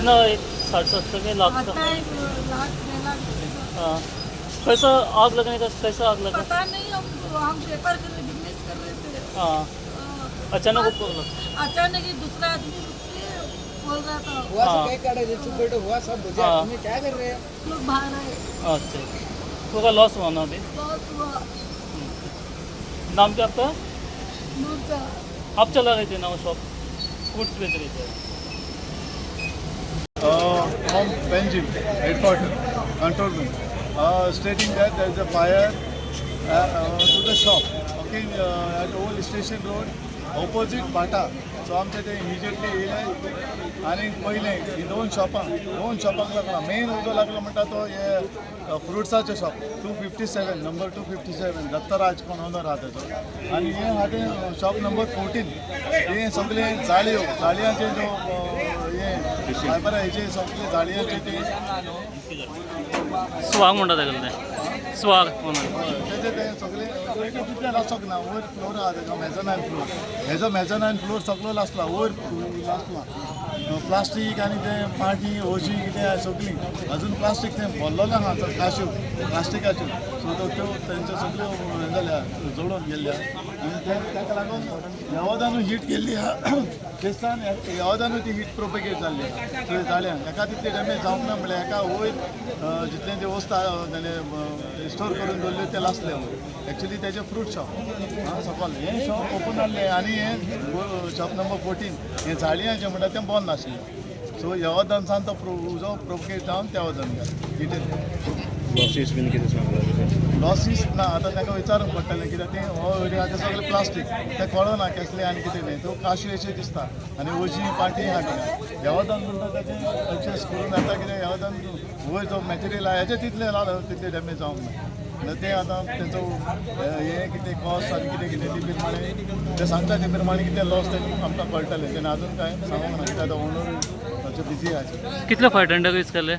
कितना? 750 में लाख आता का? है लाख 1.5 लाख। हाँ, कैसा आग लगने का, कैसा आग लगा? पता नहीं, हम पेपर कर बिजनेस कर रहे थे। हाँ। अचानक ऊपर लगा? अचानक ही दूसरा आदमी रुक के बोल रहा था। हुआ हाँ। सब काटे चुप हुआ सब बुझा। हाँ। तुम्हें क्या कर रहे हैं? लोग बाहर आए। अच्छा, पूरा लॉस हुआ ना अभी? बहुत हुआ। नाम क्या आपका? नूर। आप चला रहे थे ना वो शॉप, फ्रूट्स बेच रहे थे? From Panjim headquarters, control room, stating that there is a fire to the shop, okay, at Old Station Road, opposite Bata. So आमचे ते इमिजिएटली येयले आनी पयलें ही दोन शॉपां, दोन शॉपांक लागला. मेन उजो लागलो म्हणटा तो हे फ्रुट्साचें शॉप, 257, नंबर 257, दत्तराज कोण ओनर आहा तेजो. आनी हें आहा तें शॉप नंबर 14. हें सगळें जाळयो, जाळयांचे जो हें फायबर हेचे सगळे जाळयांचे ते. स्वाग म्हणटा ताका ते, स्वाग म्हणून. तेजे ते सगळे तितले लासोंक ना. वयर फ्लोर आहा तेजो, मेजोनायन फ्लोर. हेजो मेजोनायन फ्लोर सगळो लासला, वयर लासला. प्लास्टीक आनी ते पाटी ओजी कितें आहा सगळीं. अजून प्लास्टीक तें भरलेलें आहा काश्यो प्लास्टिकाच्यो. सो त्यो तेंच्यो सगळ्यो हें जाल्या, जोडून गेल्ल्या. आनी ते ताका लागून येवदानू हीट गेल्ली आहा तेसान, येवदानू ती हीट प्रोपेगेट जाल्ली आहा. सो जाल्या एका तितली डॅमेज जावंक ना, म्हणल्यार एका वयर जितलें ते वस्त स्टोर करून दवरल्यो ते लासले वयर. एक्चुली तेजें फ्रूट शॉप आं सकल हें शॉप ओपन आहलें आनी हें शॉप नंबर 14 हें जाळयांचें म्हणटा तें बंद आशिल्लें. सो ह्या वदानसान तो उजो प्रोपगेट जावन त्या वदान गेलो हिटीन. लॉसीस बीन कितें सांगला? लॉसीस ना, आतां ताका विचारूंक पडटलें, कित्याक तें हो एरिया आतां सगळें प्लास्टीक, तें कळना केसलें आनी कितें तें. त्यो काश्यो अशें दिसता आनी ओजी पाटी आहा थिंगा. येवदान म्हणटा ताचें एडजस्ट करून जाता, कित्याक येवदान वयर जो मॅटेरियल आहा हेजें तितलें तितलें डॅमेज जावंक ना. म्हणल्यार तें आतां तेंचो हें कितें कॉस्ट आनी कितें कितें ती प्रमाणे ते सांगता, ते प्रमाणे कितें लॉस तें आमकां कळटलें. तेन्ना अजून कांय सांगूंक ना, कित्याक आतां ओनर मातशें बिजी आहा. कितले फायर टेंडर यूज केले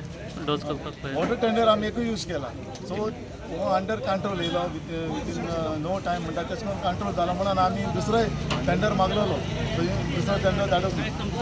डोज करपाक पळय? वॉटर टेंडर आमी एकूय यूज केला. सो हो अंडर कंट्रोल येयलो विथीन नो टायम म्हणटा. तेश करून कंट्रोल जाला म्हणून आमी दुसरोय टेंडर मागलेलो. सो दुसरो टेंडर धाडूंक ना.